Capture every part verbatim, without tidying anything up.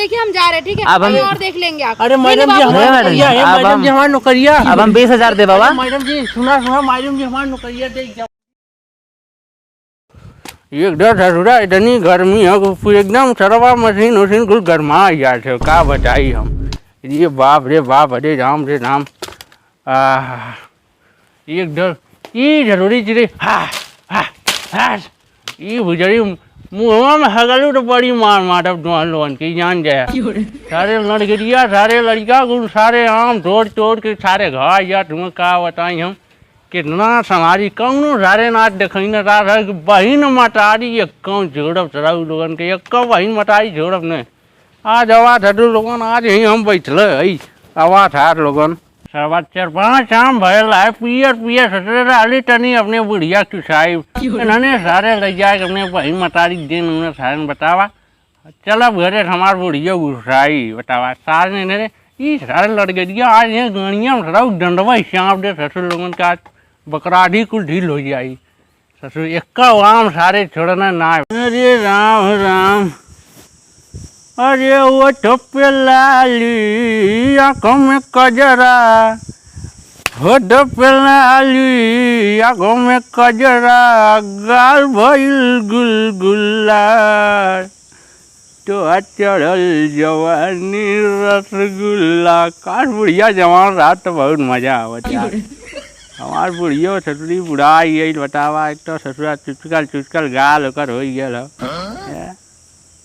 ठीक है, हम जा रहे हैं, ठीक है? अब हम कहीं और देख लेंगे आप। अरे नहीं, मैडम जी, बाबू। हमार नौकरिया है, अब मैडम हम जी, हमार नौकरिया। अब हम बीस हजार दे, बाबा। अरे मैडम जी, सुना, सुना, मैडम जी, हमार नौकरिया दे। एकदम ससुरा, इतनी गर्मी है कि एकदम सरवा मशीन उशीन कुल गरमा जात है, का बताई हम। ये बाप रे बाप, अरे राम रे राम। आह, एकदम, ई जरूरी चीज है। हा, हा, हा। ई भुजरी मुहवा में हगलू तो बड़ी मार मारब दोनों लोगन की, जान जाए। सारे लड़किया, सारे लड़का कुल, सारे आम तोड़ तोड़ के सारे घा जात, तुम्हें का बताई हम। कितना संभारी, कौनो सारे नाच देखई न रहा है कि बहिन मतारी एक्को जोड़ब, सराऊ लोगन के एक्को बहिन मतारी जोड़ब ने। आज आवा था तू लोगन, आज ही हम बैठले हई, आवा था लोगन। सरवा चार पाँच आम भयल है, पियर पियर ससुरे रहली, तनी अपने बुढ़िया चुसाई। इन्हने सारे ले जाए के अपने बहिन मतारी के दिन उन्हें सारे बतावा। चल अब घरे, हमार बुढ़िया गुस्साई, बतावा, सारे ने रे, ई सारे लड़गेरिया आज ये गणिया में सराऊ डंडवा ही चाप दे ससुर लोगन का, आज बकराढ़ी कुल ढील हो जाई। ससुर एक्का आम सारे छोड़ना ना। अरे राम राम, अरे ओठ पे लाली, आँखों में कजरा, होठ पे लाली, आँखों में कजरा, गाल भइल गुलगुला। तोहार चढ़ल जवानी रसगुल्ला। काश बुढ़िया जवान रहत तो बहुत मजा आवत यार। हमार बुढ़ियो ससुरी बुढ़ाई गइल, बतावा, एक तो ससुरा चुचकल चुचकल गाल ओकर होइ गइल ह। हैं?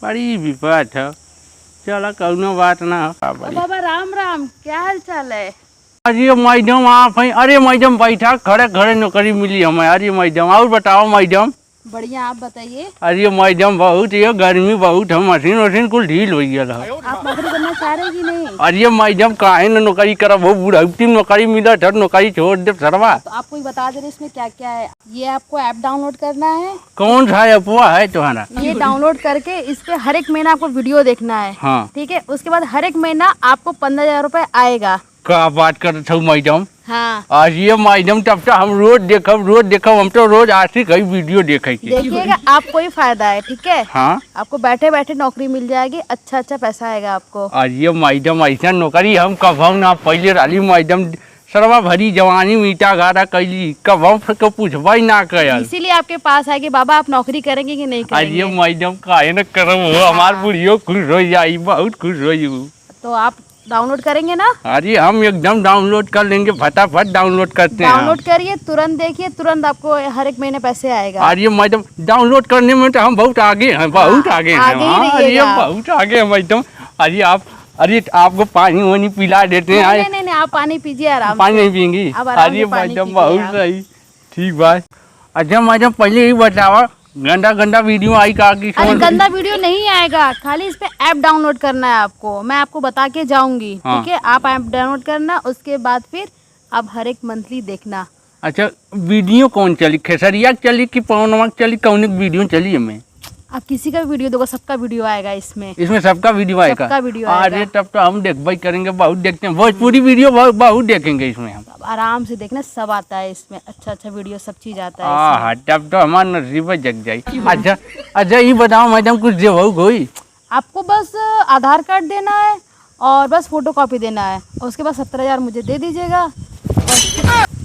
बड़ी विपत ह। चलो कौनो बात ना हो। का ओ बड़ी बाबा, राम राम, क्या हाल चाल है? अरे मैडम, आप हैं? अरे मैडम, बैठा, खड़े खड़े नौकरी मिली हमें। अरे मैडम, और बताओ मैडम। बढ़िया, आप बताइए। अरे मैडम, बहुत ये गर्मी बहुत है, मशीन वशीन कुल ढील हो गया है। आप नौकरी करना चाह रहे हैं कि नहीं? अरे मैडम, काहे न नौकरी करब हो, बुढ़ौती में नौकरी मिलत है, नौकरी छोड़ देब सरवा। तो आपको ही बता दे रहे इसमें क्या क्या है। ये आपको ऐप डाउनलोड करना है। कौन सा ऐपवा है तुम्हारा? ये डाउनलोड करके इस पे हर एक महीना आपको वीडियो देखना है। हाँ। ठीक है, उसके बाद हर एक महीना आपको पन्द्रह हजार रुपए आएगा। का बात करत हऊ मैडम? हाँ। अरे मैडम, तब तो हम रोज देखब, रोज देखब, हम तो रोज आशिक हई वीडियो देखे के। देखिएगा, आपको ही फायदा है, ठीक है? हाँ। आपको बैठे बैठे नौकरी मिल जाएगी, अच्छा अच्छा पैसा आएगा आपको। अरे मैडम, ऐसा नौकरी हम कबहू ना पहिले रहली मैडम, सरवा भरी जवानी में ईटा गाड़ा कैली, कबहू फिर के पूछबा ही ना कयल। इसीलिए आपके पास आए कि बाबा आप नौकरी करेंगे कि नहीं अरे करेंगे? मैडम, काहे न करब हो, हमार हाँ। बुढ़ियो खुश हो जाई, बहुत खुश हो जाई। तो आप डाउनलोड करेंगे ना? अरे हम एकदम डाउनलोड कर लेंगे, फटाफट डाउनलोड करते हैं। डाउनलोड करिए, तुरंत देखिए, तुरंत आपको हर एक महीने पैसे आएगा। अरे मैडम, डाउनलोड करने में तो हम बहुत आगे हैं, बहुत हाँ, आगे हैं। आगे ही हाँ, अरे रहिएगा। बहुत आगे हैं मैडम। अरे आप, अरे आपको पानी वानी पिला देते हैं। नहीं, नहीं, नहीं, नहीं, आप पानी पीजिए आराम पानी से। नहीं पियेंगी? अब आराम अरे से पानी मैडम, पीजिए बहुत आप। सही। ठीक बा। अच्छा मैडम, पहले ही बतावा, गंदा गंदा वीडियो आई का कि अरे कौन? गंदा वीडियो नहीं आएगा, खाली इस पे ऐप डाउनलोड करना है आपको। मैं आपको बता के जाऊंगी, हाँ। ठीक है? आप ऐप डाउनलोड करना, उसके बाद फिर आप हर एक मंथली देखना। अच्छा, वीडियो कौन चली, खेसरिया के चली कि पवनवा के चली, कौन एक वीडियो चली हमें? आप किसी का भी वीडियो देखो, सबका वीडियो आएगा इसमें। इसमें सबका वीडियो आएगा? सबका वीडियो अरे आएगा। तब तो हम देखबे करेंगे, बहुत देखते हैं भोजपुरी वीडियो, बहुत, बहुत देखेंगे इसमें हम। अब आराम से देखना, सब आता है इसमें, अच्छा अच्छा वीडियो, सब चीज आता है हाँ, इसमें। हाँ, तब तो हमार नसीब जग जाई। अच्छा, अच्छा, ये बताओ मैडम, कुछ देवहू कोई? आपको बस आधार कार्ड देना है और बस फोटो कॉपी देना है, और उसके बाद सत्रह हजार मुझे दे दीजिएगा।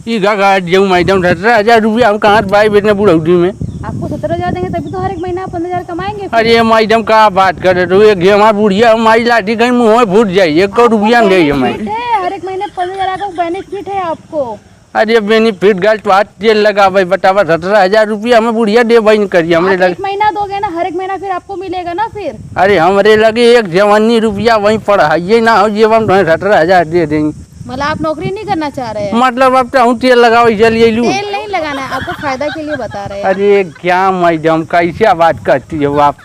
ई का कहत जाऊ मैडम, सत्रह हजार रुपया हम कहाँ से पाई इतने बुढ़ौती में? आपको सत्रह हजार देंगे तभी तो हर एक महीना पन्द्रह हजार कमाएंगे फिर। अरे मैडम, का बात करत हो, एक हमार बुढ़िया माई लाठी कहीं मुँह में फूट जाई, एक रुपया में दे हमें। बेनिफिट है, हर एक महीने पन्द्रह हजार का बेनिफिट है आपको। अरे बेनिफिट गाल तो आज तेल लगावे, बतावा, सत्रह हजार रुपया हमें बुढ़िया देबे न करी, हमरे आप लगे। एक महीना दोगे ना, हर एक महीना फिर आपको मिलेगा ना फिर। अरे हमरे लगे एक जवानी रुपया वहीं पड़ा है, ये ना हो जेब हम तुम्हें सत्रह हजार दे देंगे। मतलब आप नौकरी नहीं करना चाह रहे हैं? मतलब अब तो हम तेल लगावे चल गइलू। तेल नहीं लगाना है, आपको फायदा के लिए बता रहे हैं। अरे क्या मैडम, कैसे बात करती हो आप?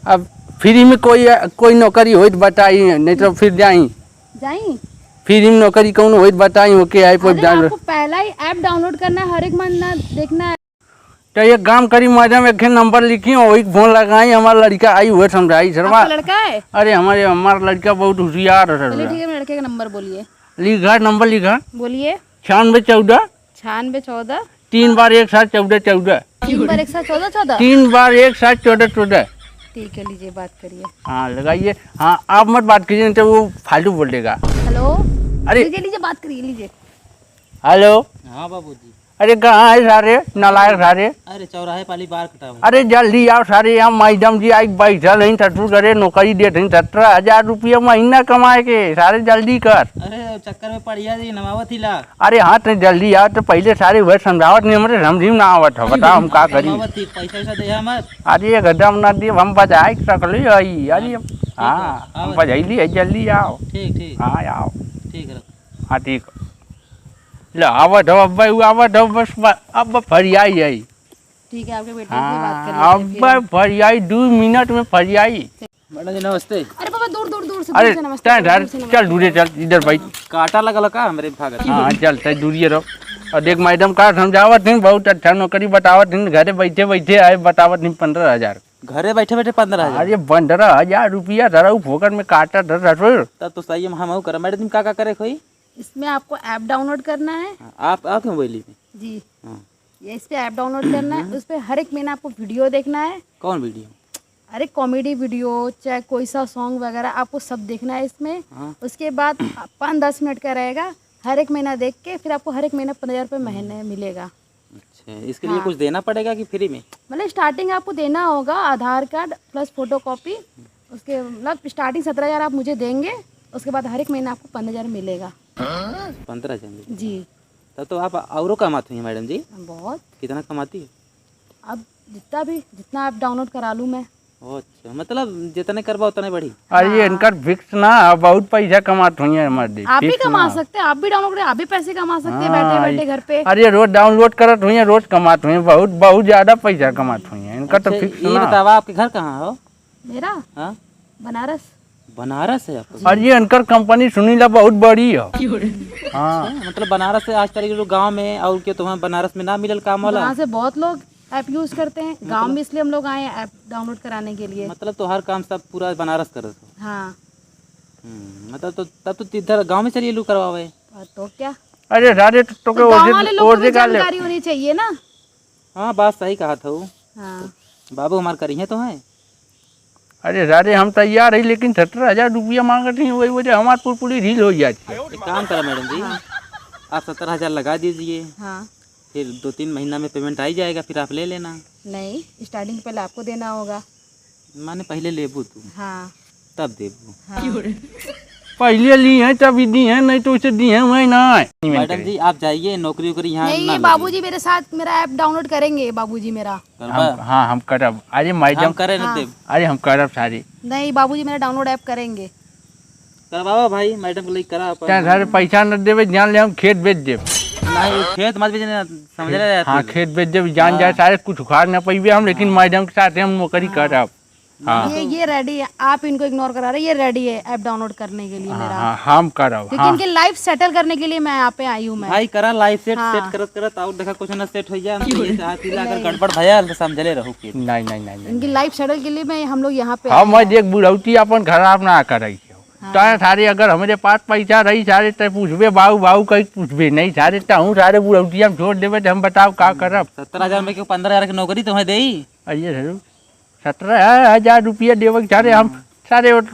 अब फ्री में कोई, कोई नौकरी होई तो बताई, नहीं तो फिर जाई। जाई? फ्री में नौकरी कौन होई तो बताई, ओके आई पर अरे डाल। आपको पहला ही ऐप डाउनलोड करना है, हर एक महीना देखना है। तो एक काम करी मैडम, एक ठे नंबर लिखी, वही फोन लगाई, हमार लड़का आई हुए समझाई सरवा। आपका लड़का है? अरे हमारे, हमार लड़का बहुत होशियार है चलिए सरवा। ठीक है, मेरे लड़के का नंबर बोलिए। लिखा, नंबर लिखा। बोलिए। छियानवे चौदह। छियानवे चौदह। तीन बार एक साथ चौदह चौदह। तीन बार एक साथ चौदह चौदह? तीन बार एक साथ चौदह चौदह। ठीक है, लीजिए, बात करिए। हाँ, लगाइए। हाँ, आप मत बात कीजिए, नहीं तो वो फालतू बोल देगा। हेलो। अरे। लीजिए, लीजिए, बात करिए, लीजिए। हेलो। हाँ बाबूजी। अरे, कहाँ है सारे नालायक सारे? अरे, चौराहे पाली बार कटावे। अरे, जल्दी आओ सारे, यहाँ मैडम जी आई बैठल हैं ससुर घरे, नौकरी देत हैं, सत्रह हजार रुपया महीना कमाए के। सारे जल्दी कर। अरे, चक्कर में पड़िया जी, नमावत ही ला। अरे हाँ, तो जल्दी आओ, तो पहिले सारे वह समझावत नहीं, हमरे समझी में ना आवत है, बताओ हम का करी? नमावत ही, पैसा वैसा दे मत। अरे, एकदम ना दे, हम बजाए के रख ली है। अरे, हाँ, ठीक है, हाँ, हम आवत बजैली है, जल्दी आओ। ठीक, ठीक। हाँ, आओ। ठीक है, रख। हाँ, ठीक। ले, आवत हो, अब भाई, आवत हो, बस ब-, अब फरियाई आई। ठीक है, आपके बेटे से बात कर हाँ, लेते हैं अब फिर। फरियाई, दो मिनट में फरियाई। मैडम जी, नमस्ते। अरे बाबा, दूर, दूर, दूर से, अरे, दूर से नमस्ते, तैं डर, दूर से नमस्ते। चल, दूरे चल, इधर बैठ। कांटा लगल का हमरे भागत? हाँ, चल, तैं दूरिये रहो। और देख, मैडम का समझावत हैं, बहुत अच्छा नौकरी बतावत हैं, घरे बैठे, बैठे आए, बतावत हैं पन्द्रह हजार। घरे बैठे, बैठे पन्द्रह हजार? अरे, पन्द्रह हजार रुपया धरा, उ फोकट में काटा धर, धर। तब तो सही है, हम, हम करब। मैडम जी, का, का करे खोई? इसमें आपको ऐप डाउनलोड करना है। हाँ, आप, आपके मोबाइल में? जी। हाँ। ये इस पे ऐप डाउनलोड करना है, हम्म। उस पे हर एक महीना आपको वीडियो देखना है। कौन वीडियो? अरे, कॉमेडी वीडियो, चाहे कोई सा सॉन्ग वगैरह, आपको सब देखना है इसमें। हाँ। उसके बाद पाँच दस मिनट का रहेगा, हर एक महीना देख के फिर आपको हर एक महीना पन्द्रह हजार रुपये महीने हम्म। मिलेगा। अच्छा, इसके लिए हाँ। कुछ देना पड़ेगा कि फ्री में? मतलब, स्टार्टिंग आपको देना होगा आधार कार्ड प्लस फोटोकॉपी। उसके, मतलब, स्टार्टिंग सत्रह हजार आप मुझे देंगे, उसके बाद हर एक महीना आपको पन्द्रह हजार मिलेगा। पन्द्रह हजार मिलेगा? जी। तब तो आप औरो कमात हुई हैं, मैडम जी। बहुत। कितना कमाती है? अब जितना भी, जितना आप डाउनलोड करा लूँ मैं। ओ, अच्छा, मतलब, जितने करबा, उतने बढ़ी। अरे, हाँ। इनकर फिक्स ना, बहुत पैसा कमात हुई हैं, मर्दे, आप भी फिक्स कमा ना। सकते हैं, आप भी डाउनलोड करें, आप भी पैसे कमा सकते हैं हाँ, बैठे, बैठे घर पे। अरे, रोज डाउनलोड करत हुई हैं, रोज कमात हुई हैं, बहुत, बहुत ज्यादा पैसा कमात हुई हैं, इनका तो अच्छा, फिक्स ये ना। बतावा, आपके घर कहाँ हो? मेरा? हाँ? बनारस। बनारस है आपका? अरे, इनकर कंपनी सुनी ला बहुत बड़ी है। हाँ। अच्छा, मतलब, बनारस से आज तक लोग गाँव में और क्या तुम्हें बनारस में ना मिलल काम वाला? वहाँ से बहुत लोग ऐप यूज़ करते हैं। गाँव मतलब? में इसलिए हम लोग आए हैं ऐप डाउनलोड कराने के लिए। मतलब, तो हर काम सब पूरा बनारस करत हो? हाँ। हम्म, मतलब, तो तब तो इधर गाँव में चलिए लू करवावे। और तो क्या? अरे, सारे तो, तो तो के गाँव ओझे, वाले लोग को ओझे भी का ले। जानकारी होनी चाहिए ना। हाँ, बात सही कहा था वो। हाँ। बाबू हमार करिहे तो हैं। अरे सारे, हम तैयार है, लेकिन सत्रह हजार रुपया मांगत हैं, वही वजह हमार पूरी रील हो जाती है। एक काम करा मैडम जी, हाँ। आप सत्रह हजार लगा दीजिए, हाँ। फिर दो तीन महीना में पेमेंट आ ही जाएगा, फिर आप ले लेना। नहीं, स्टार्टिंग पहले आपको देना होगा। माने पहले लेबू तू, हाँ। तब देबू। हाँ। पहले ली है, तब ही दी है, नहीं तो उसे दी है, वही ना है। मैडम जी, आप जाइए, नौकरी वोकरी यहाँ नहीं, ना ये लगे। बाबूजी मेरे साथ मेरा ऐप डाउनलोड करेंगे, बाबूजी मेरा। करबा? हम, हाँ, हम करब। अरे मैडम, हम करे न हाँ। देब। अरे हम करब सारे। नहीं, बाबूजी मेरा डाउनलोड ऐप करेंगे। करवावा भाई, मैडम के लिए करा अपन। तैं सारे पैसा न देबे, जान ले हम खेत बेच देब। नहीं, खेत मत बेचने, समझ रहे हैं हाँ, तू? खेत बेच देब, जान हाँ। जाए सारे, कुछ उखाड़ न पइबे हम, लेकिन हाँ। मैडम के साथ हम नौकरी हाँ। करब। हाँ। ये, ये रेडी है, आप इनको इग्नोर करा रहे, ये रेडी है ऐप डाउनलोड करने के लिए हाँ, मेरा। हाँ, हम करब, क्योंकि हाँ। इनके लाइफ सेटल करने के लिए मैं यहाँ पे आई हूँ मैं। भाई, करा लाइफ सेट, हाँ। सेट करत करत और देखा कुछ ना सेट हो जाए, हम तो ये चाहत ही अगर नहीं। गड़बड़ भयल तो समझले रहू के। नहीं, नहीं, नहीं, नहीं, इनकी नहीं। लाइफ सेटल के लिए मैं, हम लोग यहाँ पे हाँ, आए मैं हैं। देख बुढ़ौती अपन खराब ना करई। हाँ। तैं सारे अगर हमरे पास पैसा रही सारे, तैं पूछबे बाऊ, बाऊ कहीं पूछबे नहीं सारे, तहूँ सारे बुढ़ौती हम छोड़ देबे, तो हम बताओ का करब? सत्रह हजार में के पन्द्रह हजार की नौकरी तुम्हें देई? अरे जरूर। सत्रह हजार रुपया देवे के सारे हम, हाँ। सारे ओट-,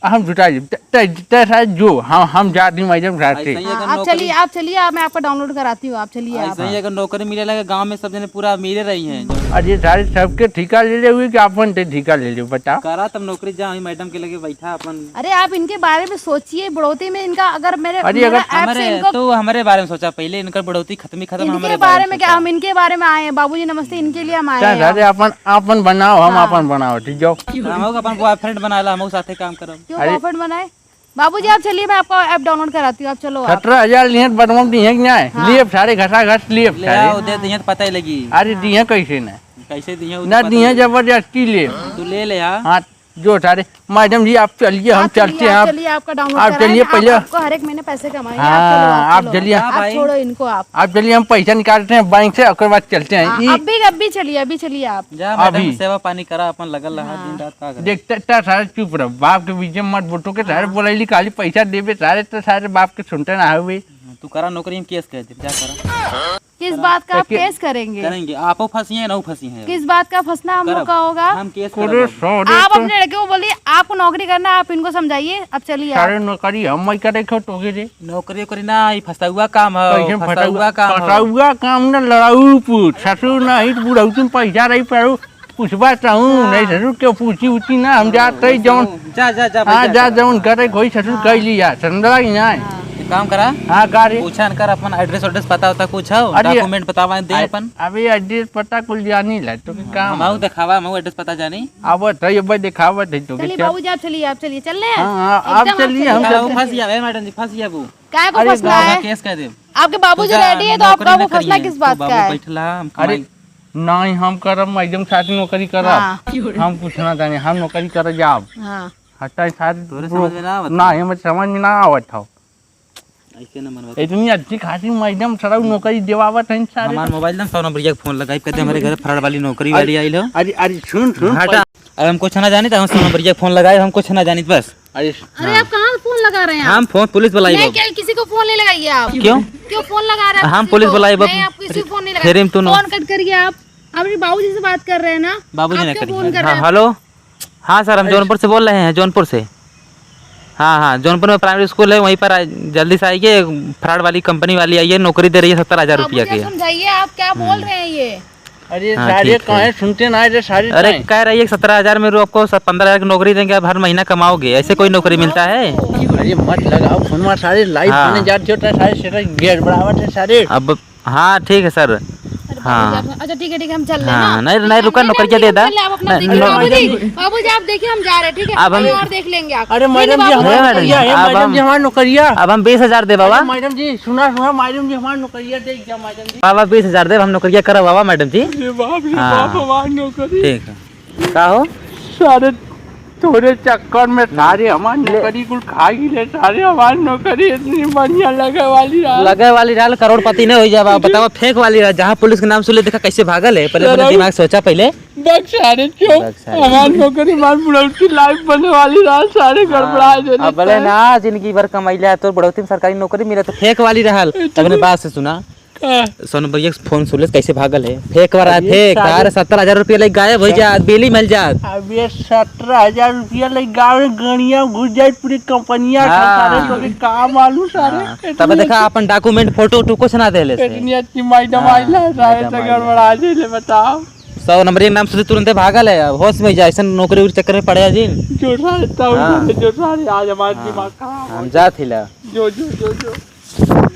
हम जुटा लेब। ते, ते, ते सारे जो, हम, हम जात ही मैडम सारे। ऐसे ही हाँ, अगर आप नौकरी चलिए, आप चलिए, आप, मैं आपका डाउनलोड कराती हूँ, आप चलिए आप। ऐसे ही अगर नौकरी मिले लगे गाँव में सब जने पूरा मिले रही हैं। अरे सारे सबके ठिका ले ले हुए कि आपन ते ठिका ले ले, बताओ। करा तब नौकरी जा, वहीं मैडम के लगे बैठा अपन। अरे आप इनके बारे में सोचिए, बुढ़ौती में इनका अगर मेरे, अरे मेरा अगर ऐप से हमारे, इनको तो हमारे बारे में सोचा पहले, इनका बुढ़ौती खत्म ही खत्म, इनके हमारे बारे बारे में में क्या, सोचा। हम इनके बारे में आए हैं, बाबूजी नमस्ते, इनके लिए हम आए हैं। अरे अपन, अपन बनाओ, हम हाँ। अपन बनाओ, ठीक जाओ। हम लोग अपन बॉयफ्रेंड बना ला, हम लोग साथे काम करब। क्यों अरे। बॉयफ्रेंड बनाए? बाबूजी, आप चलिए, मैं आपको ऐप डाउनलोड कराती हूँ, आप चलो आप। सत्रह हजार लिए बटवा दिए कि नहीं? हाँ। लिए सारे घसा घस लिए ले सारे। आओ, दे दिए तो पता ही लगी। अरे हाँ। दिए कैसे ना? कैसे दिए वो ना तो पता दिए, ही लगी। जबरदस्ती ले। तू ले ले यार। हाँ, जो सारे। मैडम जी, आप चलिए, हम आप चलिए, चलते हैं, आप आप, चलिए, आपका डाउनलोड आप कराएं, चलिए आप, पहले। आपको हर एक महीने पैसे कमाएंगे, आप चलो, हाँ, आप आप चलो। चलिए। जा आप भाई। छोड़ो इनको, आप। आप चलिए, हम पैसा निकालते हैं बैंक से, ओकर बाद चलते हैं। हाँ, ई अभी, अभी चलिए, अभी चलिए आप। जा मैडम, अभी। सेवा पानी करा, अपन लगल रहा हाँ। दिन रात, का करे? देख, त-, त-, सारे चुप रह, बाप के बीच में मत बोटो के, सारे हाँ। बोलैली, खाली पैसा देबे, सारे तो सारे बाप के सुनते ना हवे। तू करा नौकरी में केस कह दे, जा करा। इस बात का आप एक केस करेंगे? करेंगे। आपो फंसी हैं, ना फंसी हैं। किस बात का फंसना हम लोग करब। का होगा? हम केस अरे करब अब। सारे आप तो अपने लड़के को बोलिए, आपको नौकरी करना है, आप इनको समझाइए। अब चलिए आप। सारे नौकरी हम ही करे खो टोके रे। नौकरी ओकरी ना, ई फंसौआ काम है, कैसे फंसौआ फंसौआ, काम है। फंसौआ काम ना लड़ाऊ पूछ, ससुर ना ही तो बुढ़ऊ तुम पैसा रही पड़ू, पूछबा चाहूँ, हाँ। नहीं ससुर के पूछी उछी ना, हम जात रही जौन। जा, जा, जा, हाँ, बैठ जा, जा। जौन करे कोई ससुर हाँ। कह लिया, समझला कि नहीं? हाँ। एक काम करा। हाँ, का रे? पूछा न कर अपन address वड्रेस पता होता कुछ हो, अरे, document बतावा दे अ-, अपन। अबे address पता कुल जानी ला, तो हाँ, काम हम आऊ है। देखावा, हम आऊ address पता जानी। आवत है, ये भाई देखावत है तो चलिए क्या? बाबूजी, आप चलिए, आप चलिए, चल रहे हैं? हाँ, हाँ, आप एकदम आप चलिए, हम चलिए। चलते हैं। फंस गया, ए madam जी, फंस गया वो। काय को अरे फंसना बाबा। है? केस कर दे। आपके बाबूजी तो जा, ready है, तो नौकरी आपका ना वो फंसना करिए। किस बात तो का बाबू है? बैठला, हम अरे, कमाई। नहीं, हम करब, मैडम साथ नौकरी करब। हाँ। हम कुछ ना जाने, हम नौकरी करे जाब। हाँ। हटा साथ तोरे वो समझ में ना आवत ना, हो। हमें समझ में ना आवत हो। ऐसे ना मनवा। इतनी अच्छी खासी मैडम सरऊ नौकरी देवावत हैं सारे। हमार मोबाइल दम, सौ नंबरिया के फोन लगाई, कहते हमारे घर fraud वाली नौकरी अरे, वाली आइल हो। अरे, अरे, सुन, सुन। हटा। अब हम कुछ ना जानित, हम सौ नंबरिया के फोन लगाए, हम कुछ ना जानित बस। अरे, अरे, हाँ। आप कहाँ फोन लगा रहे हैं आप? हम फोन पुलिस बुलाइब। नहीं, क्या किसी को फोन नहीं लगाइए आप। क्यों? क्यों फोन लगा रहे हैं आप हम किसी पुलिस को? बुलाइब। नहीं, आप किसी को फोन नहीं लगाइए। फेरे में तू न- फोन कट करिए आप। आप अपने बाबूजी से बात कर रहे हैं ना? बाबूजी आप ने क्यों करिए। फोन कर रहे हैं? हाँ, हेलो। हाँ सर, हम अरे जौनपुर से बोल रहे हैं, जौनपुर से। हाँ, हाँ, जौनपुर में प्राइमरी स्कूल है, वहीं पर आ-, जल्दी से आइए, fraud वाली कंपनी वाली आई है, नौकरी दे रही है सत्तर हजार रुपया बाबूजी, की। आप समझाइए, आप क्या बोल हम्म। रहे हैं ये? अरे हाँ, सारे ठीक है। काहे सुनते ना रे सारे अरे काहे? कह रही है सत्रह हजार में रो आपको स-, पन्द्रह हजार की नौकरी देंगे, आप हर महीना कमाओगे, ऐसे कोई नौकरी मिलता है? अरे मत लगाओ फोन में सारे, लाइव हाँ। होने जाते होते हैं सारे, सेटा गड़बड़ावत है सारे। अब हाँ, ठीक है सर। अरे बाबूजी, हाँ। आप, अच्छा, ठीक है, ठीक है, हम चल रहे हैं हाँ, ना। नहीं, ठीक नहीं, है, रुका, नहीं, नौकरिया नहीं, दे दा। चल रहे, आप अपना नहीं, देखिए, नौ- बाबूजी, बाबूजी, आप देखिए, हम जा रहे हैं, ठीक है? अब हम कहीं और देख लेंगे आप। अरे नहीं, मैडम जी, बाबूजी, हमार अरे मैडम, नौकरिया है, अब मैडम हम जी, हमार नौकरिया। अब हम बीस हजार दे बाबा। अरे मैडम जी, सुना, सुना, मैडम जी, हमार नौकरिया दे दिया, मैडम जी। बाबा, बीस हजार दे, हम नौकरिया करब बाबा, मैडम जी। अरे बाप रे हाँ। बाप, हमार नौकरी। ठीक है। का हो? सारे तोरे चक्कर में सारे हमार ले। नौकरी कुल खा ही ले, सारे हमार नौकरी इतनी बढ़िया लगे वाली रहा। लगे वाली रहा, करोड़पति नहीं हो जावा। बतावा, fake वाली रहा, जहाँ पुलिस के नाम सुन ले, देखा कैसे भागल है। पहले अपने अरे दिमाग सोचा पहले। बक सारे, चुप। बक सारे। हमार नौकरी, हमार बुढ़ौती लाइफ बने वाली रहा, सारे हाँ, गड़बड़ा जाने अब बोले का। ना, जिंदगी भर कमाई ले, तोर बुढ़ौती में सरकारी नौकरी मिले तो fake वाली रहल। ए, तब ने तू बात से सुना। का? सोनू भैया के फोन सुन ले, कैसे भागल है। Fake वाला है, अरे fake। सारे तार सत्तर हजार रुपया लेके गायब हो जात, बेली मिल जात। अब ये सत्रह हजार रुपया लेके गाँव में गणिया घुस जाए, पूरी कंपनिया हाँ। खा सारे, तो भी काम आलू सारे। हाँ। इतनी तब देखा, अच्छी, अपन document, फोटो वोटो कुछ ना देले से। इतनी अच्छी मैडम हाँ, आइला, सारे मैडम तो आइला। गड़बड़ा जाइले, बताओ। सौ नंबर एक नाम सुधी तुरंते भागल है, अब होश में जा, ऐसन नौकरी उकरी चक्कर में पड़े जिन। जो सारे, तब हाँ। जो सारे, आज हमारा हाँ। दिमाग खराब हो हम गया। जात हिला। जो, जो, जो, जो।